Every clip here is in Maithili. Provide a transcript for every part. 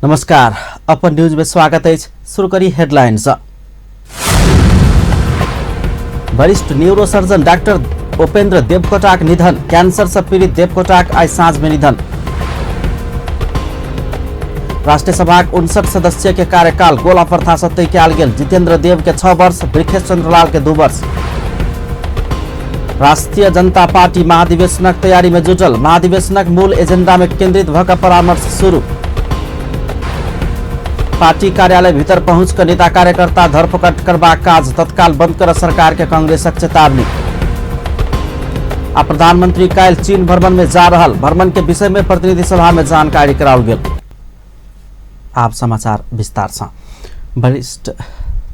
नमस्कार, अपन न्यूज में स्वागत है। शुरू करी हेडलाइंस। वरिष्ठ न्यूरोसर्जन डॉक्टर उपेंद्र देवकोटाक निधन। कैंसर से पीड़ित देवकोटाक आइ साँझ में निधन। राष्ट्रीय सभाक 59 सदस्य के कार्यकाल गोला प्रथा से तय कयल गेल। जितेंद्र देव के 6 वर्ष, वृखेश चंद्रलाल के 2 वर्ष। राष्ट्रीय जनता पार्टी महाधिवेशनक तैयारी में जुटल। महाधिवेशनक मूल एजेंडा में केंद्रित भऽ कऽ परामर्श शुरू। पार्टी कार्यालय भीतर पहुंच कऽ नेता कार्यकर्ता धरपकड़ करबाक काज तत्काल बंद कर सरकार के कांग्रेसक चेतावनी। आ प्रधानमंत्री काल्हि चीन भ्रमण में जा रहल। भ्रमण के विषय में प्रतिनिधि सभा में जानकारी कराओल गेल। आब समाचार विस्तार से। वरिष्ठ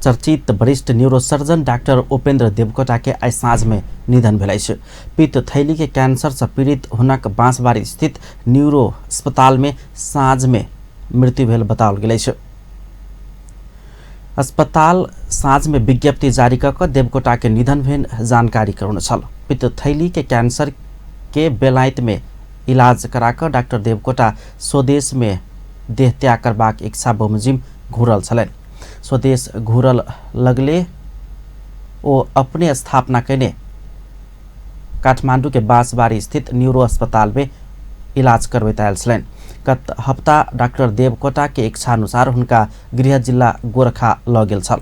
चर्चित वरिष्ठ न्यूरोसर्जन डॉक्टर उपेंद्र देवकोटा के आइ साँझ में निधन भेल अछि। पित्त थैली के कैंसर से पीड़ित हुनक बांसबाड़ी स्थित न्यूरो अस्पताल में साँझ में मृत्यु भेल बताओल गेल अछि। अस्पताल साँझ में विज्ञप्ति जारी कऽ कऽ देवकोटा के निधन भेल जानकारी करौने छल। पित्त थैली के कैंसर के बेलायत में इलाज करा कऽ डॉक्टर देवकोटा स्वदेश में देह त्याग करबाक इच्छा बमोजिम घुरल छलनि। स्वदेश घुरल लगले ओ अपने स्थापना कयने काठमांडू के बांसबाड़ी स्थित न्यूरो अस्पताल में इलाज करबैत आयल छलनि। गत हप्ता डॉक्टर देवकोटा के इच्छानुसार हुनका गृह जिला गोरखा लऽ गेल छल।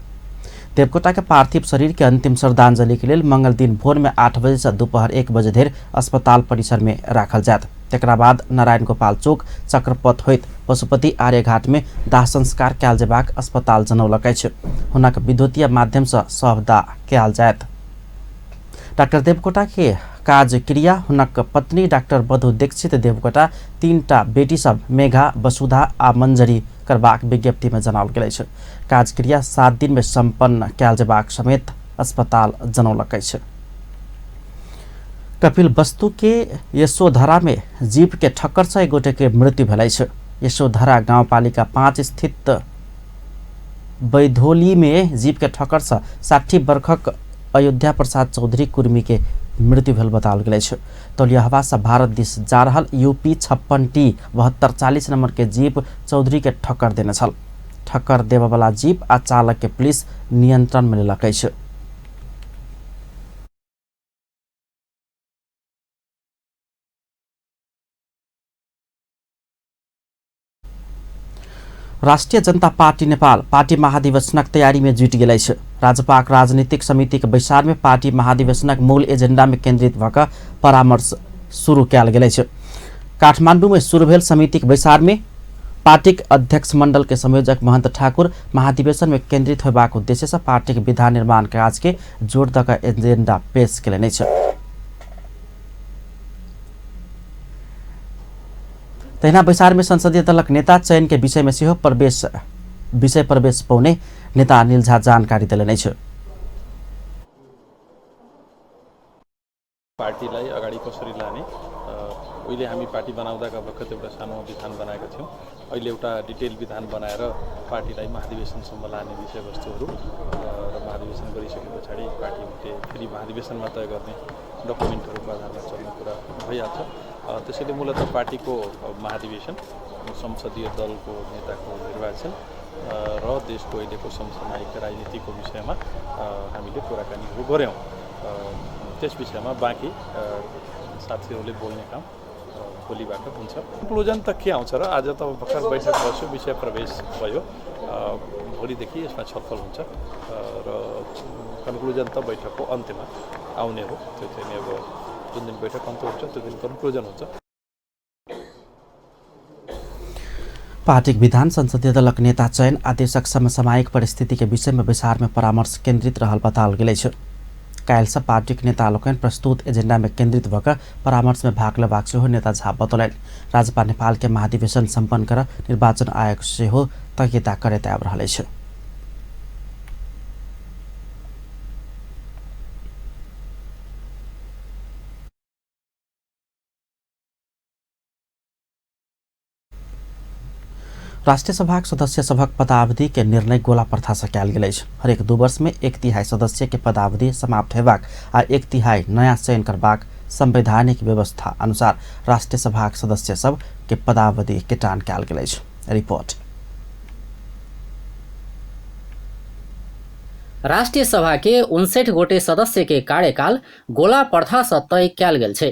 देवकोटा के पार्थिव शरीर के अंतिम श्रद्धांजलि के लेल मंगल दिन भोर में 8 बजे से दोपहर 1 बजे धरि अस्पताल परिसर में राखल जायत। तकरा बाद नारायण गोपाल चौक चक्रपथ होइत पशुपति आर्यघाट में दाह संस्कार कयल जेबाक अस्पताल जनौलक अछि। हुनक विद्युतीय माध्यम से शवदाह कयल जायत। डॉक्टर देवकोटा के काज क्रिया हुनक पत्नी डॉक्टर मधु दीक्षित देवकोटा, 3टा बेटी सब मेघा, वसुधा आ मंजरी करबाक विज्ञप्ति में जनाओल गेल अछि। काज क्रिया 7 दिन में संपन्न कयल जेबाक समेत अस्पताल जनौलक अछि। कपिल वस्तु के यशोधरा में जीप के ठक्कर से एक गोटे के मृत्यु भेल अछि। यशोधरा गांवपालिका 5 स्थित बैधोली में जीप के ठक्कर से 60 वर्षक अयोध्या प्रसाद चौधरी कुर्मी के मृत्यु भेल बताओल गेल अछि। तौलियाहवा से भारत दिस जा रहल यूपी 56 टी 7240 नंबर के जीप चौधरी के ठक्कर देने छल। ठक्कर देबयवला जीप आ चालक के पुलिस नियंत्रण में लेलक अछि। राष्ट्रीय जनता पार्टी नेपाल पार्टी महाधिवेशनक तैयारी में जुटि गेल अछि। राजपाक राजनीतिक समिति के बैसार में पार्टी महाधिवेशनक मूल एजेंडा में केंद्रित भऽ कऽ परामर्श शुरू कयल गेल अछि। काठमांडू में शुरू भेल समिति के बैसार में पार्टीक अध्यक्ष मंडल के संयोजक महंत ठाकुर महाधिवेशन में केंद्रित होयबाक उद्देश्य से पार्टीक विधान निर्माण काज के जोर दऽ कऽ एजेंडा पेश केलनि अछि। तहिना बैसार में संसदीय दलक नेता चयन के विषय में सेहो विषय प्रवेश पौने नेता अनिल झा जानकारी देलनि अछि। पार्टीलाई अगाडि कसरी लाने, उहिले हामी पार्टी बनाउँदाका बखत एउटा सानो विधान बनाएका थियौँ। अहिले एउटा डिटेल विधान बनाएर पार्टीलाई महाधिवेशनसम्म लाने विषयवस्तुहरू र महाधिवेशन गरिसके पछाडि पार्टीले फेरि महाधिवेशनमा तय गर्ने डकुमेन्टहरूको आधारमा चल्ने कुरा भइहाल्छ। त्यसैले मूलतः पार्टीको महाधिवेशन, संसदीय दलको नेताको निर्वाचन र देशको अहिलेको समसामयिक राजनीतिको विषयमा हामीले कुराकानीहरू गऱ्यौँ। त्यस विषयमा बाँकी साथीहरूले बोल्ने काम भोलिबाट हुन्छ। कन्क्लुजन त के आउँछ र, आज त भर्खर बैठक बस्यो, विषय प्रवेश भयो, भोलिदेखि यसमा छलफल हुन्छ र कन्क्लुजन त बैठकको अन्त्यमा आउने हो। त्यो चाहिँ अब जुन दिन बैठक अन्त्य हुन्छ त्यो दिन कन्क्लुजन हुन्छ। पार्टीक विधान संसदीय दलक नेता चयन आदेशक समसामयिक परिस्थिति के विषय में बैसार में परामर्श केंद्रित रहल बताओल गेल अछि। काल्हि से पार्टीक नेता लोकनि प्रस्तुत एजेंडा में केंद्रित भऽ कऽ परामर्श में भाग लेबाक सेहो नेता झा बतौलनि। राजपा नेपाल के महाधिवेशन सम्पन्न कर निर्वाचन आयोग सेहो तगिदा करैत आबि रहल अछि। राष्ट्रीय सभाक सदस्य सभक पदावधि के निर्णय गोला प्रथा से कयल गेल अछि। हरेक 2 वर्ष में 1/3 सदस्य के पदावधि समाप्त हेबाक आ 1/3 नया चयन करबाक संवैधानिक व्यवस्था अनुसार राष्ट्रीय सभाक सदस्य सब के पदावधि केटान कयल गेल अछि। रिपोर्ट। राष्ट्रिय सभा के 59 गोटे सदस्य के कार्यकाल गोला प्रथा से तय कयल गेल छै।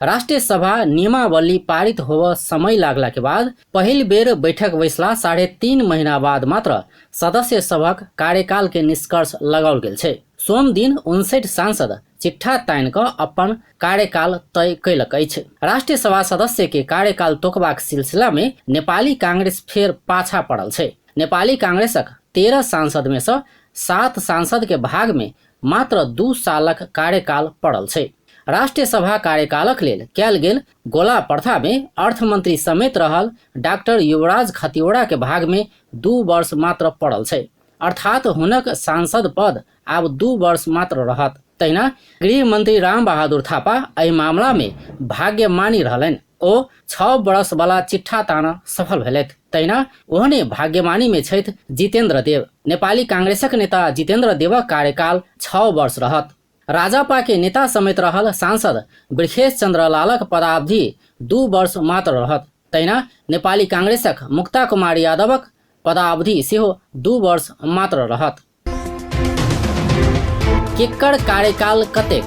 राष्ट्रिय सभा नियमावली पारित होव समय लागला के बाद पहिल बेर बैठक बैसला 3.5 महीना बाद मात्र सदस्य सभक कार्यकाल के निष्कर्ष लगाओल गेल छै। सोम दिन 59 सांसद चिट्ठा तानि कऽ अपन कार्यकाल तय कयलक अछि। राष्ट्रिय सभा सदस्य के कार्यकाल तोकबाक सिलसिला में नेपाली कांग्रेस फेर पाछा पड़ल छै। नेपाली कांग्रेसक 13 सांसद में से 7 सांसद के भाग में मात्र 2 सालक कार्यकाल पड़ल छै। राष्ट्रिय सभा कार्यकालक लेल कयल गेल गोला प्रथा में अर्थमंत्री समेत रहल डॉक्टर युवराज खतिवड़ा के भाग में 2 वर्ष मात्र पड़ल छै, अर्थात हुनक सांसद पद आब 2 वर्ष मात्र रहत। तहिना गृह मंत्री राम बहादुर थापा एहि मामला में भाग्य मानि रहलनि, ओ 6 वर्ष वाला चिट्ठा ताना सफल भेलथि। तहिना ओहने भाग्यमानी में छथि जितेन्द्र देव। नेपाली कांग्रेसक नेता जितेन्द्र देवक कार्यकाल 6 वर्ष रहत। राजापा के नेता समेत रहल सांसद बृखेश चंद्र लालक पदावधि 2 वर्ष मात्र रहत। तहिना नेपाली कांग्रेसक मुक्ता कुमारी यादवक पदावधि सेहो 2 वर्ष मात्र रहत। केकर कार्यकाल कतेक?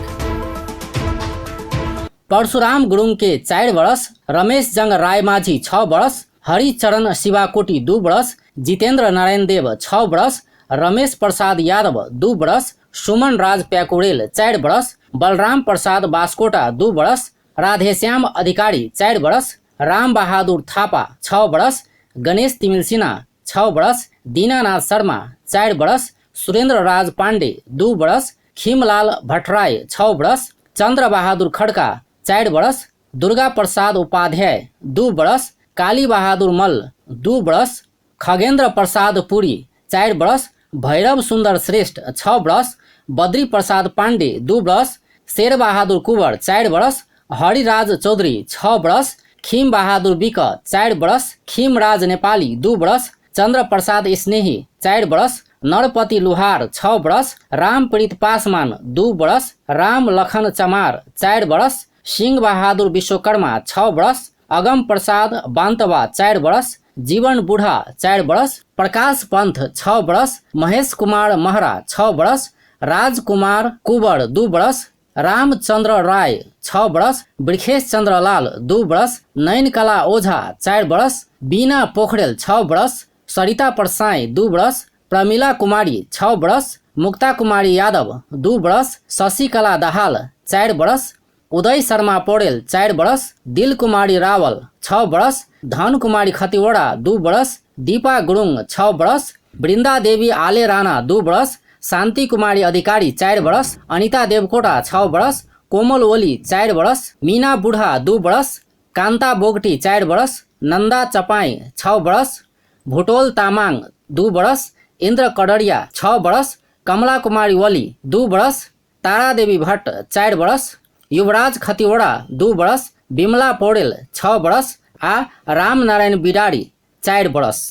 परशुराम गुरुङ के 4 वर्ष, रमेश जंग रायमाझी 6 वर्ष, हरिचरण शिवाकोटी 2 वर्ष, जितेन्द्र नारायण देव 6 वर्ष, रमेश प्रसाद यादव 2 वर्ष, सुमन राज प्याकुरेल 4 वर्ष, बलराम प्रसाद बास्कोटा 2 वर्ष, राधेश्याम अधिकारी 4 वर्ष, राम बहादुर थापा 6 वर्ष, गणेश तिमिल सिन्हा 6 वर्ष, दीनानाथ शर्मा 4 वर्ष, सुरेन्द्र राज पाण्डे 2 वर्ष, खिमलाल भट्टराई 6 वर्ष, चन्द्र बहादुर खड्का 4 वर्ष, दुर्गा प्रसाद उपाध्याय 2 वर्ष, काली बहादुर मल्ल 2 वर्ष, खगेन्द्र प्रसाद पुरी 4 वर्ष, भैरव सुन्दर श्रेष्ठ 6 वर्ष, बद्री प्रसाद पाण्डे 2 वर्ष, शेरबहादुर कुँवर 4 वर्ष, हरिराज चौधरी 6 वर्ष, खिम बहादुर विक 4 वर्ष, खिमराज नेपाली 2 वर्ष, चन्द्र प्रसाद स्नेही 4 वर्ष, नरपति लुहार 6 वर्ष, रामप्रीत पासवान 2 वर्ष, राम लखन चमार 4 वर्ष, सिंह बहादुर विश्वकर्मा 6 वर्ष, अगम प्रसाद बान्तवा 4 वर्ष, जीवन बुढ़ा 4 वर्ष, प्रकाश पंथ 6 वर्ष, महेश कुमार महरा 6 वर्ष, राजकुमार कुंवर 2 वर्ष, रामचंद्र राय 6 वर्ष, बृखेश चंद्र लाल 2 वर्ष, नयनकला ओझा 4 वर्ष, बीना पोखरेल 6 वर्ष, सरिता परसाई 2 वर्ष, प्रमिला कुमारी 6 वर्ष, मुक्ता कुमारी यादव 2 वर्ष, शशिकला दाहाल 4 वर्ष, उदय शर्मा पौडेल 4 वर्ष, दिल कुमारी रावल 6 वर्ष, धन कुमारी खतिवड़ा 2 वर्ष, दीपा गुरुङ 6 वर्ष, वृन्दा देवी आले राणा 2 वर्ष, शान्ति कुमारी अधिकारी 4 वर्ष, अनिता देवकोटा 6 वर्ष, कोमल ओली 4 वर्ष, मीना बुढा 2 वर्ष, कान्ता बोगटी 4 वर्ष, नन्दा चपाई 6 वर्ष, भुटोल तामाङ 2 वर्ष, इन्द्र कडरिया 6 वर्ष, कमला कुमारी ओली 2 वर्ष, तारादेवी भट्ट 4 वर्ष, युवराज खतिवड़ा 2 वर्ष, विमला पौडेल 6 वर्ष आ रामनारायण बिरारी 4 वर्ष।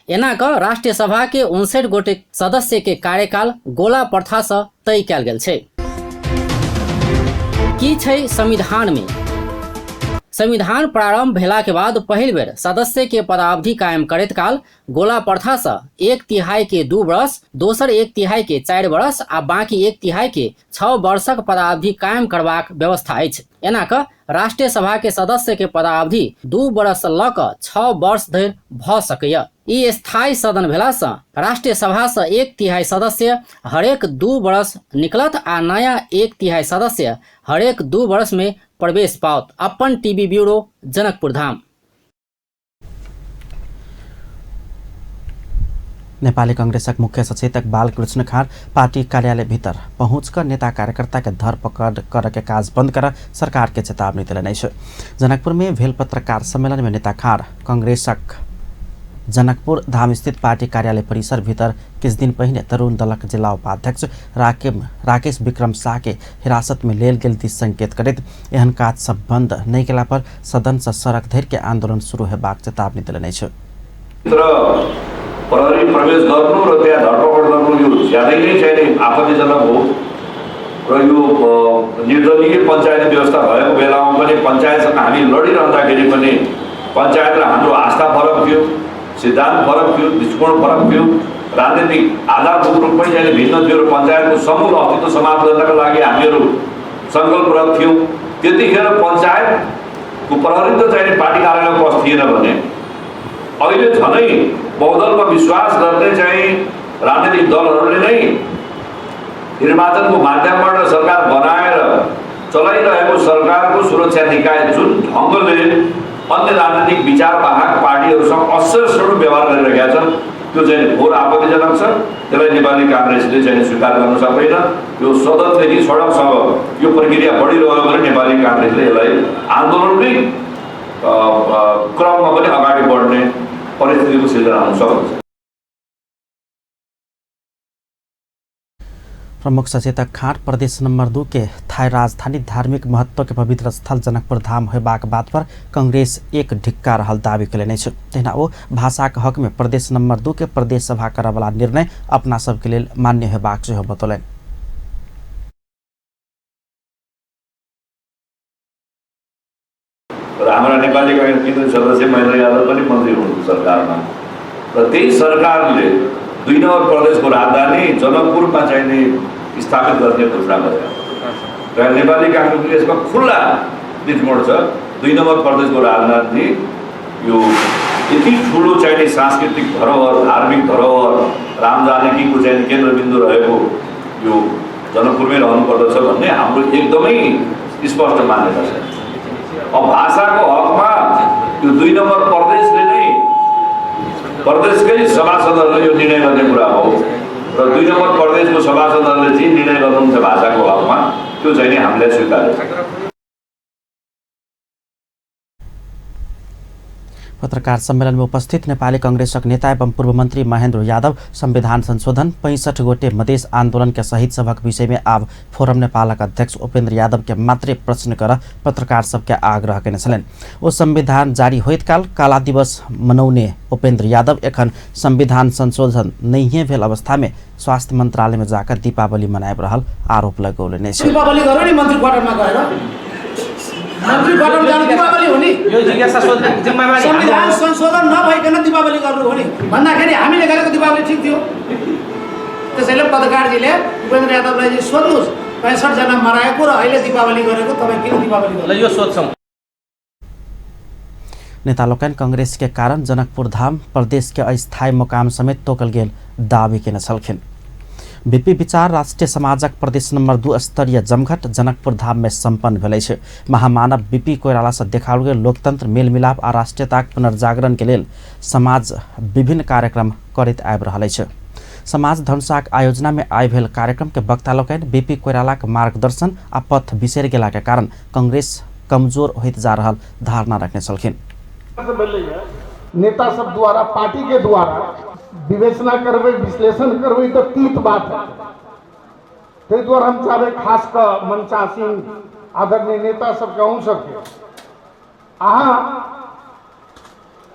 एना कऽ राष्ट्रिय सभा के 59 गोटे सदस्य के कार्यकाल गोला प्रथा से तय कयल गेल छै। की छै संविधान में? संविधान प्रारंभ भेला के बाद पहिल बेर सदस्य के पदावधि कायम करैत काल गोला प्रथा से 1/3 के 2 वर्ष, दोसर 1/3 के 4 वर्ष आ बाकी 1/3 के 6 वर्षक पदावधि कायम करबाक व्यवस्था अछि। एना कऽ राष्ट्रिय सभा के सदस्य के पदावधि 2 वर्ष लऽ कऽ 6 वर्ष धरि भऽ सकैए। ई स्थायी सदन भेला से राष्ट्रिय सभा से 1/3 सदस्य हरेक 2 वर्ष निकलत आ नया 1/3 सदस्य हरेक 2 वर्ष में प्रवेश पाओत। अपन टीवी ब्यूरो, जनकपुर धाम। नेपाली कांग्रेसक मुख्य सचेतक बालकृष्ण खाँड पार्टी कार्यालय भीतर पहुँच कर नेता कार्यकर्ता के धरपकड़ कर के काज बंद कर सरकार के चेतावनी देलनि अछि। जनकपुर में भेल पत्रकार सम्मेलन में नेता खाँड कांग्रेसक जनकपुर धाम स्थित पार्टी कार्यालय परिसर भीतर किछु दिन पहिने तरुण दलक जिला उपाध्यक्ष राकेश विक्रम शाह के हिरासत में लेल गेल दिस संकेत करैत एहन काज सब बंद नहि केला पर सदन से सड़क धरि के आंदोलन शुरू हेबाक चेतावनी देलनि अछि। प्रहरी प्रवेश गर्नु र त्यहाँ धरपकड गर्नु यो ज्यादै नै चाहिँ आपत्तिजनक हो र यो निर्दलीय पञ्चायत व्यवस्था भएको बेलामा पनि पञ्चायतसँग हामी लडिरहँदाखेरि पनि पञ्चायत र हाम्रो आस्था फरक थियो, सिद्धान्त फरक थियो, दृष्टिकोण फरक थियो। राजनीतिक आधारभूत रूपमै चाहिँ भिन्न थियो र पञ्चायतको समूल अस्तित्व समाप्त गर्नका लागि हामीहरू सङ्कल्परत थियौँ। त्यतिखेर पञ्चायतको प्रहरी त चाहिँ पार्टी कार्यालयमा पस थिएन भने अहिले झनै बहुदलमा विश्वास गर्ने चाहिँ राजनीतिक दलहरूले नै निर्वाचनको माध्यमबाट सरकार बनाएर चलाइरहेको सरकारको सुरक्षा निकाय जुन ढङ्गले अन्य राजनीतिक विचारवाहक पार्टीहरूसँग अश्रेष्ठ व्यवहार गरिरहेका छन् त्यो चाहिँ घोर आपत्तिजनक छ। त्यसलाई नेपाली काङ्ग्रेसले चाहिँ स्वीकार गर्न सक्दैन। यो सदनदेखि सडकसम्म यो प्रक्रिया बढिरह्यो भने नेपाली काङ्ग्रेसले यसलाई आन्दोलनकै क्रममा पनि अगाडि बढ्ने परिस्थितिको सिर्जना हुन सक्छ। प्रमुख सचेतक खाँड प्रदेश नम्बर 2 के थाई राजधानी धार्मिक महत्व के पवित्र स्थल जनकपुर धाम होबाक बात पर कांग्रेस एक ढिक्का रहल दावी कयलनि अछि। तहिना ओ भाषाक हक में प्रदेश नम्बर 2 के प्रदेश सभा करऽवला निर्णय अपना सबके लेल मान्य होबाक सेहो बतौलनि। र हाम्रा नेपाली काङ्ग्रेस केन्द्रीय सदस्य महेन्द्र यादव पनि मन्त्री हुनुहुन्छ सरकारमा र त्यही सरकारले 2 नम्बर प्रदेशको राजधानी जनकपुरमा चाहिँ नि स्थापित गर्ने घोषणा गर्यो र नेपाली काङ्ग्रेसले यसमा खुल्ला दृष्टिकोण छ। 2 नम्बर प्रदेशको राजधानी यो यति ठुलो चाहिँ नि सांस्कृतिक धरोहर, धार्मिक धरोहर, राम जानकीको चाहिँ केन्द्रबिन्दु रहेको यो जनकपुरमै रहनुपर्दछ भन्ने हाम्रो एकदमै स्पष्ट मान्यता छ। अब भाषाको हकमा यो 2 नम्बर प्रदेशले नै प्रदेशकै सभासदहरूले यो निर्णय गर्ने कुरा हो र 2 नम्बर प्रदेशको सभासदहरूले जे निर्णय गर्नुहुन्छ भाषाको हकमा त्यो चाहिँ नि हामीलाई स्वीकार्य छ। पत्रकार सम्मेलन में उपस्थित नेपाली कांग्रेसक नेता एवं पूर्व मंत्री महेंद्र यादव संविधान संशोधन 65 गोटे मधेस आंदोलन के शहीद सभक विषय में आब फोरम नेपालक अध्यक्ष उपेंद्र यादव के मात्रै प्रश्न कर पत्रकार सबके आग्रह कयने छलनि। ओ संविधान जारी होइत काल काला दिवस मनाउने उपेंद्र यादव एखन संविधान संशोधन नहिए भेल अवस्था में स्वास्थ्य मंत्रालय में जाकर दीपावली मनाबि रहल आरोप लगौलनि अछि। दीपावली गरौँ नि मन्त्री क्वार्टरमा गएर, मन्त्री क्वार्टरमा जानु दीपावली हो नि, यो जिज्ञासा सोध्ने जिम्मेवारी संविधान संशोधन नभइकन दीपावली गर्नु हो नि भन्दाखेरि हामीले गरेको दीपावली ठिक थियो। त्यसैले पत्रकारजीले उपेन्द्र यादवलाई चाहिँ सोध्नुहोस्, 65 जना मराएको र अहिले दीपावली गरेको तपाईँ किन दीपावली गर्नु? ल यो सोध्छौँ। नेता लोकनि कांग्रेस के कारण जनकपुर धाम प्रदेश के अस्थायी मुकाम समेत तोकल गेल दावी केने छलखिन। बीपी विचार राष्ट्रिय समाजक प्रदेश नंबर 2 स्तरीय जमघट जनकपुर धाम में सम्पन्न भेल अछि। महामानव बीपी कोइराला से देखाओल गेल लोकतंत्र, मेलमिलाप आ राष्ट्रीयताक पुनर्जागरण के लेल समाज विभिन्न कार्यक्रम करैत आबि रहल अछि। समाज धनुषाक आयोजना में आइ भेल कार्यक्रम के वक्ता लोकनि बीपी कोइरालाक मार्गदर्शन आ पथ बिसरि गेला के कारण कांग्रेस कमजोर होइत जा रहल धारणा रखने छलखिन। नेता सब द्वारा, पार्टी के द्वारा विवेचना करबै, विश्लेषण करबै तऽ तीत बात है। ताहि दुआरे हम चाहबै खास कऽ मंचासीन आदरणीय नेता सबके, अहूँ सबके, अहाँ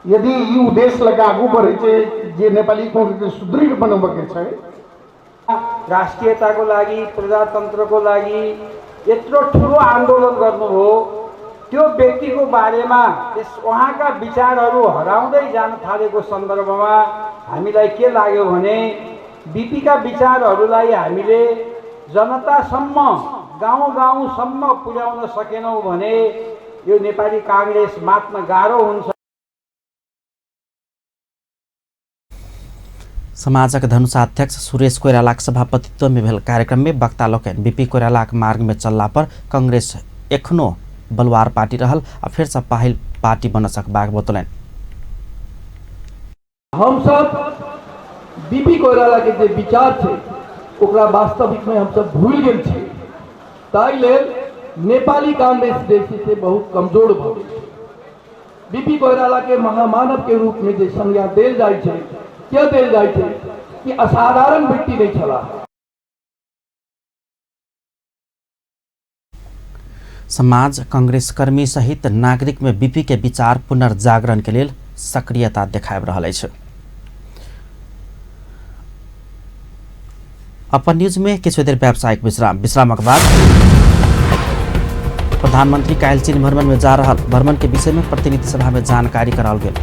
यदि ई उद्देश्य लऽ कऽ आगू बढ़ै छै जे नेपाली कांग्रेसके सुदृढ़ बनबऽके छै, राष्ट्रियताको लागि, प्रजातन्त्रको लागि यत्रो ठुलो आन्दोलन गर्नुभयो, त्यो व्यक्तिको बारेमा त्यस उहाँका विचारहरू हराउँदै जान थालेको सन्दर्भमा हामीलाई के लाग्यो भने बीपीका विचारहरूलाई हामीले जनतासम्म, गाउँ गाउँसम्म पुर्याउन सकेनौँ भने यो नेपाली काङ्ग्रेस मात्न गाह्रो हुन्छ। समाजक धनुषाध्यक्ष सुरेश कोइरालाक सभापतित्व में भेल कार्यक्रम में वक्ता लोकनि बीपी कोइरालाक मार्ग में चलला पर कांग्रेस एखनो बलवार पार्टी रहल आ फेर से पहिल पार्टी बन सकबाक बतौलनि। हम सब बीपी कोइराला के जे विचार छै ओकरा वास्तविक में हम सब भूलि गेल छी, ताहि लेल नेपाली कांग्रेस जे छै से बहुत कमजोर भऽ गेल छै। बीपी कोइराला के महामानव के रूप में जे संज्ञा देल जाइ छै, किया देल जाइ छै कि असाधारण व्यक्ति नहीं छलाह। समाज, कांग्रेस कर्मी सहित नागरिक में बीपी के विचार पुनर्जागरण के लेल सक्रियता देखाबि रहल अछि। अपन न्यूज में किछु देर व्यावसायिक विश्राम, विश्रामक बाद प्रधानमंत्री काल्हि चीन भ्रमण में जा रहल भ्रमण के विषय में प्रतिनिधि सभा में जानकारी कराओल गेल।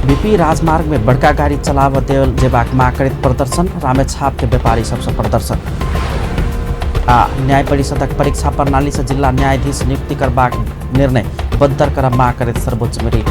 बीपी कोपी राजमार्ग में बड़का गाड़ी चलाव देवल जेबाक मांग करैत प्रदर्शन। रामेछाप के व्यापारी सबसँ प्रदर्शन। आ न्याय परिषदक परीक्षा प्रणाली से जिला न्यायाधीश नियुक्ति करबाक निर्णय बदतर करब मांग करैत सर्वोच्च में रिट।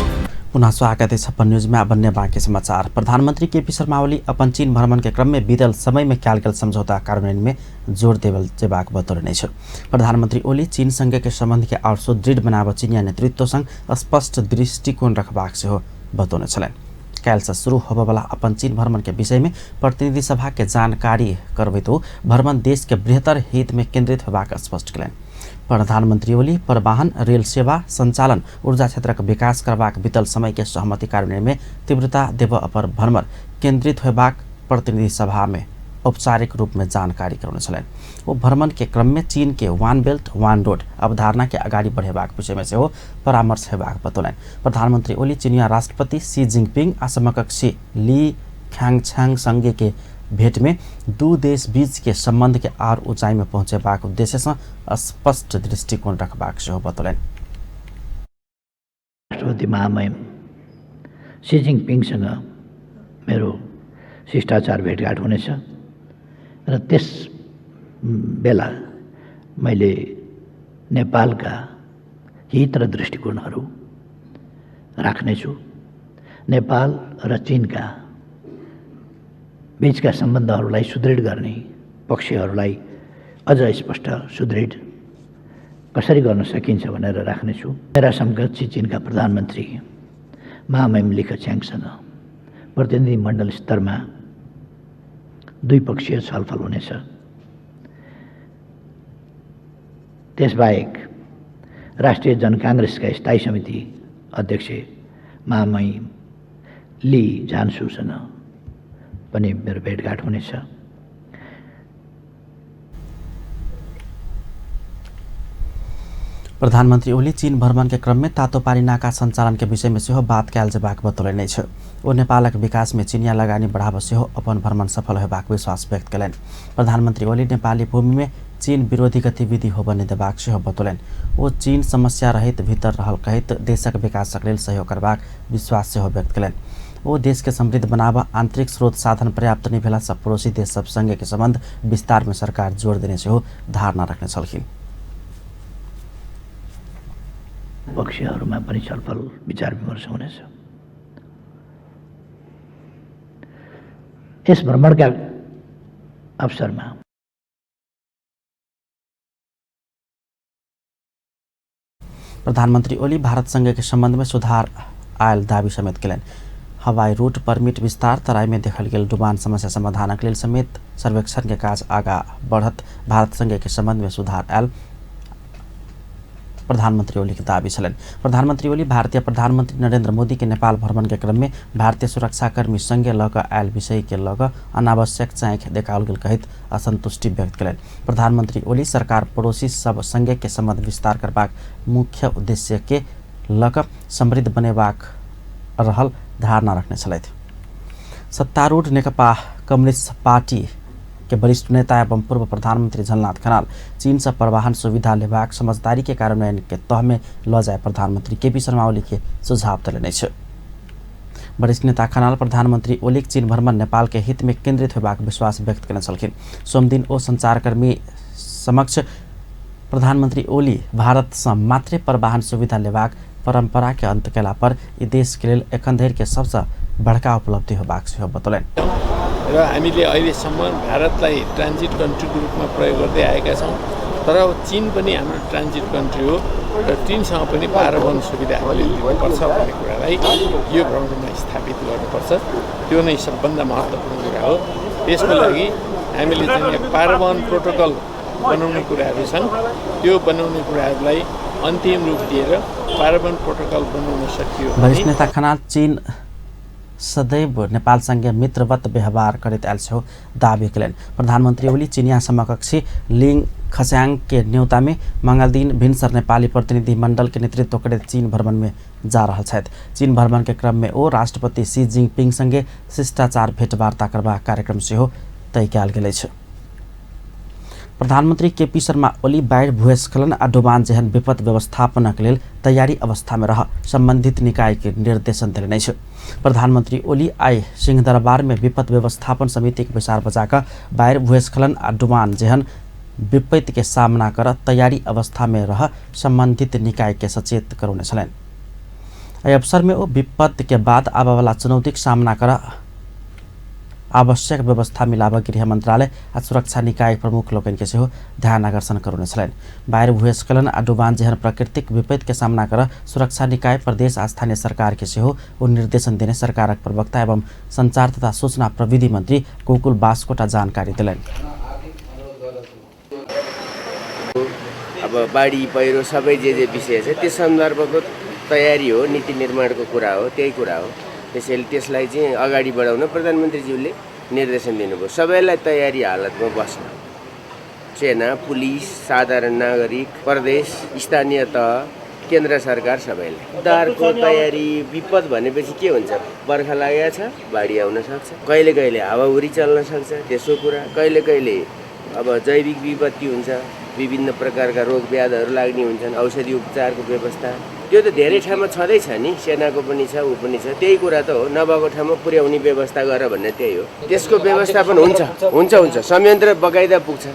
पुनः स्वागत है छप्पन न्यूज में। अब बाकी समाचार। प्रधानमंत्री केपी शर्मा ओली अपन चीन भ्रमण के क्रम में बीतल समय में कयल गेल समझौता कार्यान्वयन में जोर देवल जेबाक बतौलनि अछि। प्रधानमंत्री ओली चीन संगे के संबंध के आओर सुदृढ़ बनाबऽ चीनिया नेतृत्व संग स्पष्ट दृष्टिकोण रखबाक सेहो बतौने छलनि। काल्हि से शुरू होबयवला अपन चीन भ्रमण के विषय में प्रतिनिधि सभा के जानकारी करबैत ओ भ्रमण देश के बृहत्तर हित में केंद्रित होबाक स्पष्ट कयलनि। प्रधानमंत्री ओली परिवहन, रेल सेवा संचालन, ऊर्जा क्षेत्रक विकास करबाक बीतल समय के सहमति कार्यान्वयन में तीव्रता देबऽ पर भ्रमण केंद्रित होबाक प्रतिनिधि सभा में औपचारिक रूप में जानकारी करौने छलनि। ओ भ्रमण के क्रम में चीन के वन बेल्ट वन रोड अवधारणा के अगाडि बढ़ेबाक विषय में सेहो परामर्श हेबाक बतौलनि। प्रधानमंत्री ओली चीनिया राष्ट्रपति शी जिनपिंग आ समकक्षी ली ख्यांगछांग संगे के भेंट में दू देश बीच के संबंध के आर ऊंचाई में पहुंचेबाक उद्देश्य से स्पष्ट दृष्टिकोण रखबाक सेहो बतौलनि। राष्ट्रपति महामहिम शी जिनपिङसँग मेरो शिष्टाचार भेटघाट हुनेछ र त्यस बेला मैले नेपालका हित र दृष्टिकोणहरू राख्नेछु। नेपाल र चीनका बीचका सम्बन्धहरूलाई सुदृढ गर्ने पक्षहरूलाई अझ स्पष्ट सुदृढ कसरी गर्न सकिन्छ भनेर राख्नेछु। मेरा समकक्षी चीनका प्रधानमन्त्री महामहिम ली ख्याङसँग प्रतिनिधिमण्डल स्तरमा द्विपक्षीय छलफल हुनेछ। त्यसबाहेक राष्ट्रिय जनकाङ्ग्रेसका स्थायी समिति अध्यक्ष महामहिम ली झान्सुसँग पनि मेरो भेटघाट हुनेछ। प्रधानमंत्री ओली चीन भ्रमण के क्रम में तातोपानी नाका संचालन के विषय में सेहो बात कयल जेबाक बतौलनि अछि। ओ नेपालक विकास में चीनिया लगानी बढ़ाबऽ सेहो अपन भ्रमण सफल होयबाक विश्वास व्यक्त कयलनि। प्रधानमंत्री ओली नेपाली भूमि में चीन विरोधी गतिविधि होबऽ नहि देबाक सेहो बतौलनि। ओ चीन समस्या रहित भीतर रहल कहैत देशक विकासक लेल सहयोग करबाक विश्वास सेहो व्यक्त कयलनि। ओ देश के समृद्ध बनाबऽ आंतरिक स्रोत साधन पर्याप्त नहि भेला सँ पड़ोसी देश सब संगे के संबंध विस्तार में सरकार जोर देने सेहो धारणा रखने छलखिन। पक्षहरूमा पनि छलफल विचार विमर्श हुनेछ। यस भ्रमणका अवसरमा प्रधानमंत्री ओली भारत संगे के संबंध में सुधार आयल दावी समेत कयलनि। हवाई रूट परमिट विस्तार, तराई में देखल गेल डुबान समस्या समाधानक लेल समेत सर्वेक्षण के काज आगा बढ़त भारत संगे के संबंध में सुधार आयल प्रधानमंत्री ओली के दावी छलनि। प्रधानमंत्री ओली भारतीय प्रधानमंत्री नरेंद्र मोदी के नेपाल भ्रमण के क्रम में भारतीय सुरक्षाकर्मी संगे लऽ कऽ आयल विषय के लऽ कऽ अनावश्यक चाँखि देखाओल गेल कहैत असंतुष्टि व्यक्त कयलनि। प्रधानमंत्री ओली सरकार पड़ोसी सब संगे के संबंध विस्तार करबाक मुख्य उद्देश्य के लऽ कऽ समृद्ध बनेबाक रहल धारणा रखने छलथि। सत्तारूढ़ नेकपा कम्युनिस्ट पार्टी के वरिष्ठ नेता एवं पूर्व प्रधानमंत्री झलनाथ खनाल चीन से परिवहन सुविधा लेबाक समझदारी के कार्यान्वयन के तह में लऽ जाय प्रधानमंत्री केपी शर्मा ओली के सुझाव देलनि अछि। वरिष्ठ नेता खनाल प्रधानमंत्री ओलीक चीन भ्रमण नेपाल के हित में केंद्रित होबाक विश्वास व्यक्त कयने छलखिन। सोमदिन ओ संचारकर्मी समक्ष प्रधानमंत्री ओली भारत सँ मात्रे परिवहन सुविधा लेबाक परंपरा के अंत कयला पर ई देश के लेल एखन धरि के सबसँ बड़का उपलब्धि होबाक सेहो बतौलनि। र हामीले अहिलेसम्म भारतलाई ट्रान्जिट कन्ट्रीको रूपमा प्रयोग गर्दै आएका छौँ, तर चीन पनि हाम्रो ट्रान्जिट कन्ट्री हो र चीनसँग पनि पारवन सुविधा हामीले दिनुपर्छ भन्ने कुरालाई यो भ्रमणमा स्थापित गर्नुपर्छ। त्यो नै सबभन्दा महत्त्वपूर्ण कुरा हो। त्यसको लागि हामीले चाहिँ पारवन प्रोटोकल बनाउने कुराहरू छन्, त्यो बनाउने कुराहरूलाई अन्तिम रूप दिएर पारवन प्रोटोकल बनाउन सकियो। वरिष्ठ नेता खनाल चीन सदैव नेपालसँगे मित्रवत व्यवहार करैत आयल सेहो दावी कयलनि। प्रधानमंत्री ओली चीनिया समकक्षी लिंग खस्यांग के न्योता में मंगलदिन भिनसर नेपाली प्रतिनिधि मंडल के नेतृत्व करैत चीन भ्रमण में जा रहल छथि। चीन भ्रमण के क्रम में ओ राष्ट्रपति शी जिनपिंग संगे शिष्टाचार भेटवार्ता करबाक कार्यक्रम सेहो तय कयल गेल अछि। प्रधानमन्त्री केपी शर्मा ओली बाढ़ि, भूस्खलन आ डुबान जेहन विपद व्यवस्थापनक लेल तैयारी अवस्थामे रह सम्बन्धित निकायके निर्देशन देलनि अछि। प्रधानमन्त्री ओली आइ सिंहदरबारमे विपद व्यवस्थापन समितिक बैसार बजाकऽ बाढ़ि, भूस्खलन आ डुबान जेहन विपत्तिके सामना कर तैयारी अवस्थामे रह सम्बन्धित निकायके सचेत करौने छलनि। एहि अवसरमे ओ विपत्तिके बाद आबयवला चुनौतीक सामना कर आवश्यक व्यवस्था मिलाबऽ गृह मन्त्रालय आ सुरक्षा निकाय प्रमुख लोकनिके सेहो ध्यान आकर्षण करौने छलनि। बाढ़ि, भूस्खलन आ डुबान जेहन प्राकृतिक विपत्तिके सामना कर सुरक्षा निकाय, प्रदेश आ स्थानीय सरकारके सेहो ओ निर्देशन देने सरकारक प्रवक्ता एवं संचार तथा सूचना प्रविधि मन्त्री गोकुल बास्कोटा जानकारी देलनि। अब बाढी पहिरो सबै जे जे विषय छ त्यस सन्दर्भको तयारी हो, नीति निर्माणको कुरा हो, त्यही कुरा हो। त्यसैले त्यसलाई चाहिँ अगाडि बढाउन प्रधानमन्त्रीज्यूले निर्देशन दिनुभयो। सबैलाई तयारी हालतमा बस्न, सेना, पुलिस, साधारण नागरिक, प्रदेश, स्थानीय तह, केन्द्र सरकार सबैलाई। उद्धारको तयारी। विपद भनेपछि के हुन्छ? बर्खा लागेको छ, बाढी आउन सक्छ, कहिले कहिले हावाहुरी चल्न सक्छ, त्यसो कुरा, कहिले कहिले अब जैविक विपत्ति हुन्छ, विभिन्न प्रकारका रोग व्याधहरू लाग्ने हुन्छन्, औषधि उपचारको व्यवस्था त्यो त धेरै ठाउँमा छँदैछ नि, सेनाको पनि छ, ऊ पनि छ, त्यही कुरा त हो। नभएको ठाउँमा पुर्याउने व्यवस्था गर भन्ने त्यही हो। त्यसको व्यवस्थापन हुन्छ हुन्छ हुन्छ, संयन्त्र बगाइदा पुग्छ,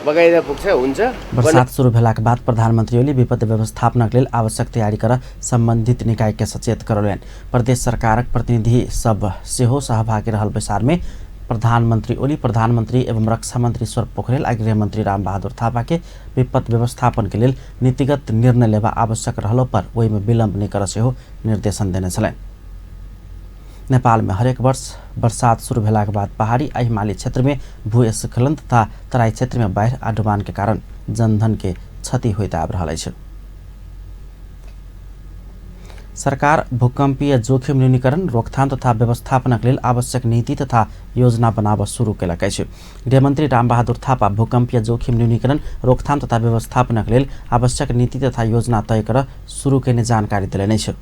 बगाइदा पुग्छ, हुन्छ। बरसात सुरु भेलाक बाद प्रधानमन्त्री ओली विपद व्यवस्थापनक लेल आवश्यक तयारी कर सम्बन्धित निकायके सचेत करौलनि। प्रदेश सरकारक प्रतिनिधि सब सेहो सहभागी रहल बैसारमे प्रधानमन्त्री ओली प्रधानमन्त्री एवं रक्षा मन्त्री ईश्वर पोखरेल आ गृहमन्त्री रामबहादुर थापाके विपद व्यवस्थापनके लेल नीतिगत निर्णय लेबा आवश्यक रहलो पर ओहिमे विलम्ब नहि कर सेहो निर्देशन देने छलनि। नेपालमे हरेक वर्ष बरसात सुरु भेलाक बाद पहाड़ी आ हिमाली क्षेत्रमे भूस्खलन तथा तराई क्षेत्रमे बाढ़ि आ डुबानके कारण जनधनके क्षति होइत आबि रहल अछि। सरकार भूकम्पीय जोखिम न्यूनीकरण, रोकथाम तथा व्यवस्थापनक लेल आवश्यक नीति तथा योजना बनाब सुरु केलक अछि। गृहमन्त्री रामबहादुर थापा भूकम्पीय जोखिम न्यूनीकरण, रोकथाम तथा व्यवस्थापनक लेल आवश्यक नीति तथा योजना तय कर सुरु केने जानकारी देलनि अछि।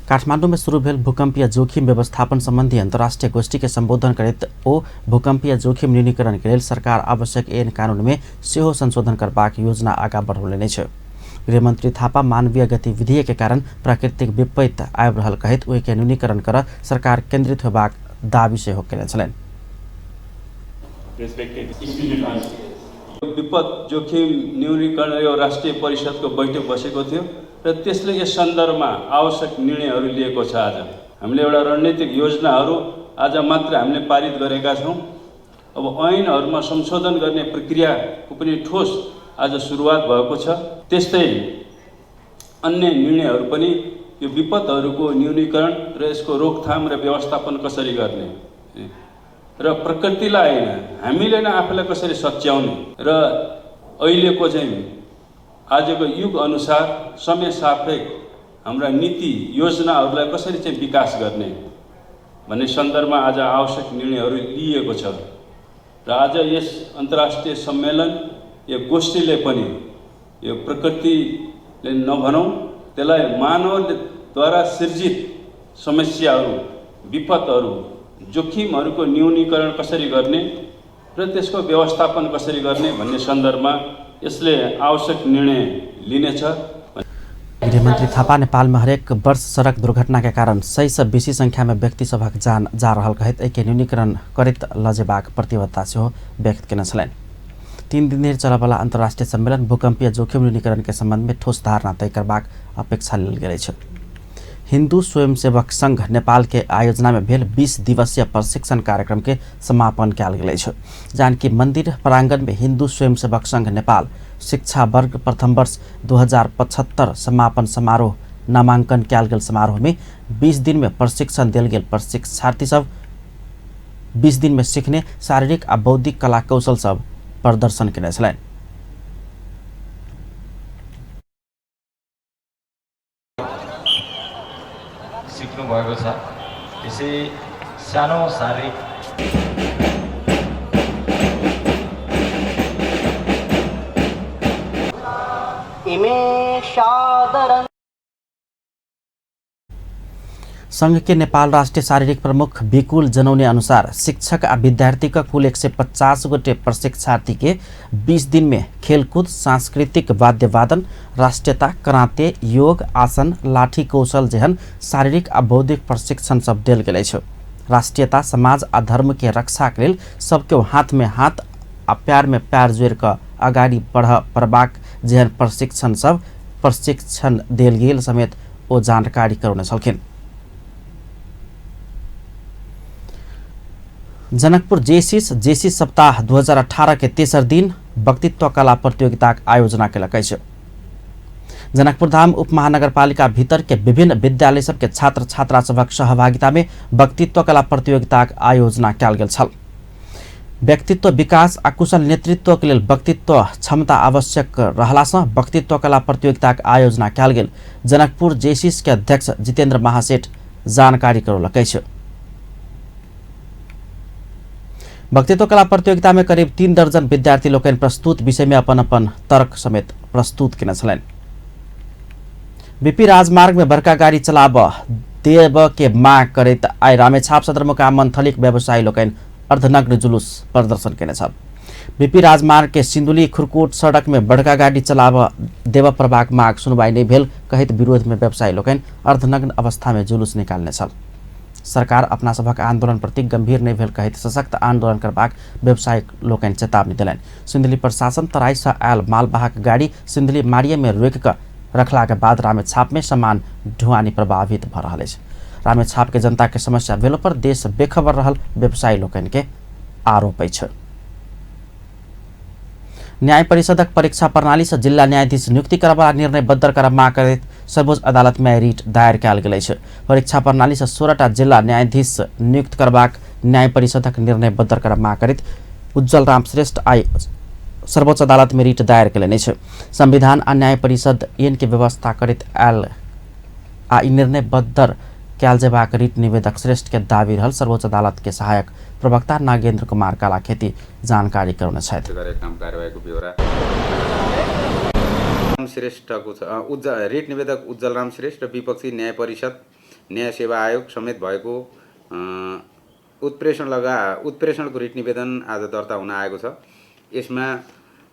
काठमाडौँमे सुरु भेल भूकम्पीय जोखिम व्यवस्थापन सम्बन्धी अन्तर्राष्ट्रिय गोष्ठीके सम्बोधन करैत ओ भूकम्पीय जोखिम न्यूनीकरणके लेल सरकार आवश्यक ऐन कानूनमे सेहो संशोधन करबाक योजना आगाँ बढ़ौलनि अछि। गृहमन्त्री थापा मानवीय गतिविधिके कारण प्राकृतिक विपत्ति आबि रहल कहैत ओहिके न्यूनीकरण कर सरकार केन्द्रित होबाक दावी सेहो केने छलनि। विपद जोखिम न्यूनीकरण यो राष्ट्रिय परिषदको बैठक बसेको थियो र त्यसले यस सन्दर्भमा आवश्यक निर्णयहरू लिएको छ। आज हामीले एउटा रणनीतिक योजनाहरू आज मात्र हामीले पारित गरेका छौँ। अब ऐनहरूमा संशोधन गर्ने प्रक्रियाको पनि ठोस आज सुरुवात भएको छ। त्यस्तै अन्य निर्णयहरू पनि यो विपदहरूको न्यूनीकरण र यसको रोकथाम र व्यवस्थापन कसरी गर्ने र प्रकृतिलाई होइन हामीले नै आफूलाई कसरी सच्याउने र अहिलेको चाहिँ आजको युग अनुसार समय सापेक्ष हाम्रा नीति योजनाहरूलाई कसरी चाहिँ विकास गर्ने भन्ने सन्दर्भमा आज आवश्यक निर्णयहरू लिइएको छ। र आज यस अन्तर्राष्ट्रिय सम्मेलन यो गोष्ठीले पनि यो प्रकृतिले नभनौँ त्यसलाई मानवद्वारा सिर्जित समस्याहरू, विपदहरू, जोखिमहरूको न्यूनीकरण कसरी गर्ने र त्यसको व्यवस्थापन कसरी गर्ने भन्ने सन्दर्भमा यसले आवश्यक निर्णय लिनेछ। गृहमन्त्री थापा नेपालमे हरेक वर्ष सड़क दुर्घटनाके कारण 100 सँ बेसी संख्यामे व्यक्ति सभक जान जा रहल कहैत एहिके न्यूनीकरण करैत लजेबाक प्रतिबद्धता सेहो व्यक्त केने छलनि। 3 दिन धरि चलयवला अन्तर्राष्ट्रिय सम्मेलन भूकम्पीय जोखिम न्यूनीकरण के सम्बन्धमे ठोस धारणा तय करबाक अपेक्षा लेल गेल अछि। हिन्दू स्वयंसेवक संघ नेपाल के आयोजना में भेल 20 दिवसीय प्रशिक्षण कार्यक्रम के समापन कयल गेल अछि। जानकी मंदिर प्रांगण में हिन्दू स्वयंसेवक संघ नेपाल शिक्षा वर्ग प्रथम वर्ष 2075 समापन समारोह नामांकन कयल गेल समारोह में 20 दिन में प्रशिक्षण देल गेल प्रशिक्षार्थी सब 20 दिन में सीखने शारीरिक आ बौद्धिक कला कौशल सब प्रदर्शन केने छलनि। सिक्नु भएको छ त्यसै सानो शारीरिक संघ के नेपाल राष्ट्रिय शारीरिक प्रमुख विकुल जनौने अनुसार शिक्षक आ विद्यार्थी का कुल 150 गोटे प्रशिक्षार्थी के 20 दिन में खेलकूद, सांस्कृतिक वाद्यवादन, राष्ट्रीयता, कराते, योग, आसन, लाठी कौशल जेहन शारीरिक आ बौद्धिक प्रशिक्षण सब देल गेल अछि। राष्ट्रीयता, समाज आ धर्म के रक्षा के लेल सबके हाथ में हाथ आ प्यार में प्यार जोड़ कऽ अगाडि बढ़ पड़बाक जेहन प्रशिक्षण सब प्रशिक्षण देल गेल समेत ओ जानकारी करौने छलखिन। जनकपुर जेसिस जेसिस सप्ताह 2018 के तेसर दिन वक्तित्व कला प्रतियोगिताक आयोजना केलक अछि। जनकपुर धाम उपमहानगरपालिका भीतर के विभिन्न विद्यालय सबके छात्र छात्रा सभक सहभागिता में वक्तित्व कला प्रतियोगिताक आयोजना कयल गेल छल। व्यक्तित्व विकास आ कुशल नेतृत्व के लेल वक्तित्व क्षमता आवश्यक रहलासँ वक्तित्व कला प्रतियोगिताक आयोजना कयल गेल जनकपुर जेसिस के अध्यक्ष जितेन्द्र महासेठ जानकारी करौलक अछि। वक्तित्व कला प्रतियोगिता में करीब 3 दर्जन विद्यार्थी लोकनि प्रस्तुत विषय में अपन अपन तर्क समेत प्रस्तुत केने छलनि। बीपी राजमार्ग में बड़का गाड़ी चलाब देब के मांग करैत आइ रामेछाप सदरमुकाम मंथलीक व्यवसायी लोकनि अर्धनग्न जुलूस प्रदर्शन केने छल। बीपी राजमार्ग के सिंधुली खुरकोट सड़क में बड़का गाड़ी चलाब देब पड़बाक मांग सुनवाई नहीं भेल कहैत विरोध में व्यवसायी लोकनि अर्धनग्न अवस्था में जुलूस निकालने छल। सरकार अपना सभक आंदोलन प्रति गंभीर नहीं भेल कहैत सशक्त आंदोलन करबाक व्यवसायी लोकनि चेतावनी देलनि। सिंधुली प्रशासन तराई से आयल मालवाहक गाड़ी सिंधुली मारिये में रोकि कऽ रखला के बाद रामेछाप में सामान ढुआनी प्रभावित भऽ रहल अछि। रामेछाप के जनता के समस्या भेलो पर देश बेखबर रहल व्यवसायी लोकनि के आरोप अछि। न्याय परिषदक परीक्षा प्रणाली से जिला न्यायाधीश नियुक्ति करबा निर्णय बदर करब मांग करैत सर्वोच्च अदालत में रिट दायर कयल गेल अछि। परीक्षा प्रणाली से 16टा जिला न्यायाधीश नियुक्त करबाक न्याय परिषदक निर्णय बदर करब मांग करैत उज्जवल राम श्रेष्ठ आइ सर्वोच्च अदालत में रिट दायर कयलनि अछि। संविधान आ न्याय परिषद ऐन के व्यवस्था करैत आयल आ ई निर्णय बदर कयल जेबाक रिट निवेदक श्रेष्ठ के दावी रहल सर्वोच्च अदालत के सहायक प्रवक्ता नागेंद्र कुमार कालाखेती जानकारी करौने छथि। श्रेष्ठको रिट निवेदक उज्जवल राम श्रेष्ठ र विपक्षी न्याय परिषद न्याय सेवा आयोग समेत भएको उत्प्रेषणको रिट निवेदन आज दर्ता हुन आएको छ। यसमा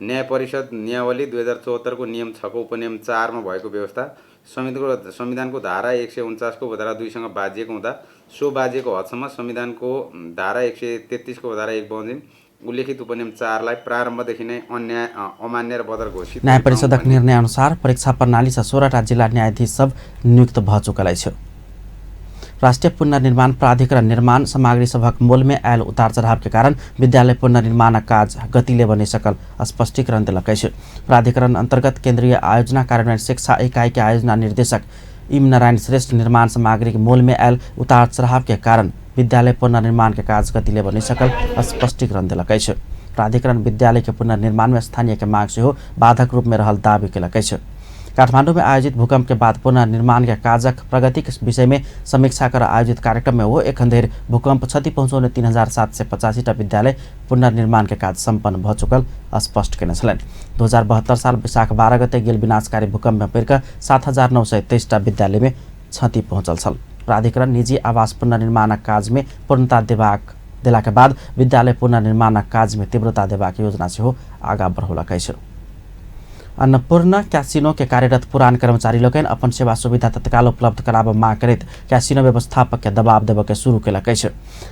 न्याय परिषद नियमावली 2074 को नियम 6 को उपनियम 4 मा भएको व्यवस्था संविधानको धारा 149 को उपधारा 2 सँग बाजिएको हुँदा सो बाजिएको हदसम्म संविधानको धारा 133 को उपधारा 1 बमोजिम उल्लेखित उपनियम 4 लाई प्रारम्भदेखि नै अन्याय अमान्य र बदर घोषित। न्याय परिषदक निर्णय अनुसार परीक्षा प्रणाली से 16टा जिल्ला न्यायाधीश सब नियुक्त भ चुकल अछि। राष्ट्रीय पुनर्निर्माण प्राधिकरण निर्माण सामग्री सभक मोल में आयल उतार चढ़ाव के कारण विद्यालय पुनर्निर्माण काज गति लेब नहि सकल स्पष्टीकरण देलक अछि। प्राधिकरण अंतर्गत केंद्रीय आयोजना कार्यान्वयन शिक्षा इकाई के आयोजना निर्देशक इम नारायण श्रेष्ठ निर्माण सामग्री के मोल में आयल उतार चढ़ाव के कारण विद्यालय पुनर्निर्माण के काज गति लेब नहि सकल स्पष्टीकरण देलक अछि। प्राधिकरण विद्यालय के पुनर्निर्माण में स्थानीय के मांग सेहो बाधक रूप में रहल दावी केलक अछि। काठमांडू में आयोजित भूकंप के बाद पुनर्निर्माण के काजक प्रगति के विषय में समीक्षा कर आयोजित कार्यक्रम में वो एखन धरि भूकंप क्षति पहुँचौने 3785टा विद्यालय पुनर्निर्माण के काज सम्पन्न भ चुकल स्पष्ट केने छलनि। 2072 साल वैशाख 12 गते गेल विनाशकारी भूकंप में पड़ि कऽ 7923टा विद्यालय में क्षति पहुँचल छल। प्राधिकरण निजी आवास पुनर्निर्माणक काज में पूर्णता देला के बाद विद्यालय पुनर्निर्माणक काज में तीव्रता देबाक योजना सेहो आगाँ बढ़ौलक अछि। अन्नपूर्ण कैसिनो के कार्यरत पुरान कर्मचारी लोकनि अपन सेवा सुविधा तत्काल उपलब्ध कराबऽ मांग करैत कैसिनो व्यवस्थापक के दबाव देबऽ के शुरू केलक अछि।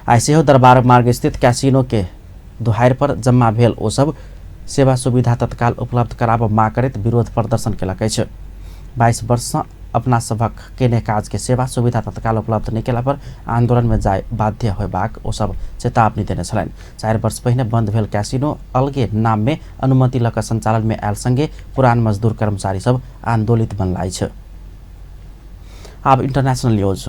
आइ सेहो दरबार मार्ग स्थित कैसिनो के दुहारि पर जम्मा भेल ओ सब सेवा सुविधा तत्काल उपलब्ध कराबऽ मांग करैत विरोध प्रदर्शन केलक अछि। 22 वर्ष सँ अपना सभक केने काज के सेवा सुविधा तत्काल उपलब्ध नहि केला पर आंदोलन में जाय बाध्य होयबाक ओ सब चेतावनी देने छलनि। 4 वर्ष पहिने बंद भेल कैसिनो अलगे नाम में अनुमति लऽ कऽ संचालन में आयल संगे पुरान मजदूर कर्मचारी सब आंदोलित बनला अछि। आब इंटरनेशनल न्यूज।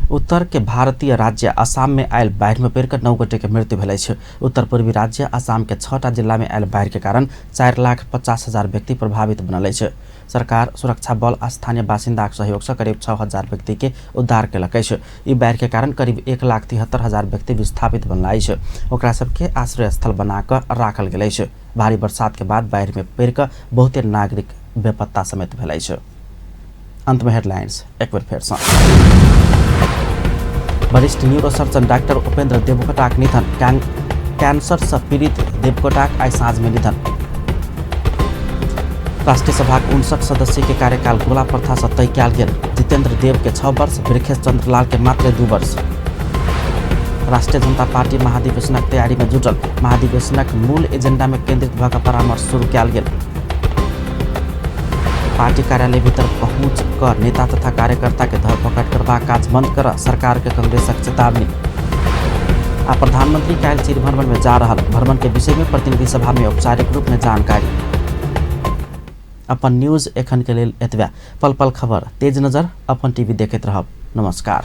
उत्तर के भारतीय राज्य असम में आयल बाढ़ि में पड़ि कऽ 9 गोटे के मृत्यु भेल अछि। उत्तर पूर्वी राज्य असम के 6टा जिला में आयल बाढ़ि के कारण 4,50,000 व्यक्ति प्रभावित बनल अछि। सरकार सुरक्षा बल आ स्थानीय बासिन्दाक सहयोग से करीब 6,000 व्यक्ति के उद्धार केलक अछि। ई बाढ़ि के कारण करीब 1,73,000 व्यक्ति विस्थापित बनल अछि। ओकरा सबके आश्रय स्थल बना कऽ राखल गेल अछि। भारी बरसात के बाद बाढ़ि में पड़ि कऽ बहुते नागरिक बेपत्ता समेत भेल अछि। अंत में हेडलाइंस एक बेर फेर सँ। वरिष्ठ न्यूरोसर्जन डाक्टर उपेन्द्र देवकोटाक निधन। कैंसर से पीड़ित देवकोटाक आइ साँझ में निधन। राष्ट्रीय सभाक 59 सदस्य के कार्यकाल गोला प्रथा से तय कयल गेल। जितेंद्र देव के 6 वर्ष, वृखेश चंद्रलाल के मात्र 2 वर्ष। राष्ट्रीय जनता पार्टी महाधिवेशनक तैयारी में जुटल। महाधिवेशनक मूल एजेंडा में केंद्रित भऽ कऽ परामर्श शुरू कयल गेल। पार्टी कार्यालय भीतर पहुंच कर नेता तथा कार्यकर्ता के धरपकड़ करबाक काज बंद कर सरकार के कांग्रेसक चेतावनी। आ प्रधानमंत्री काल्हि चीन भ्रमण में जा रहल। भ्रमण के विषय में प्रतिनिधि सभा में औपचारिक रूप में जानकारी। अपन न्यूज एखन के लेल एतबे। पल पल खबर, तेज नजर, अपन टीवी देखैत रहब। नमस्कार।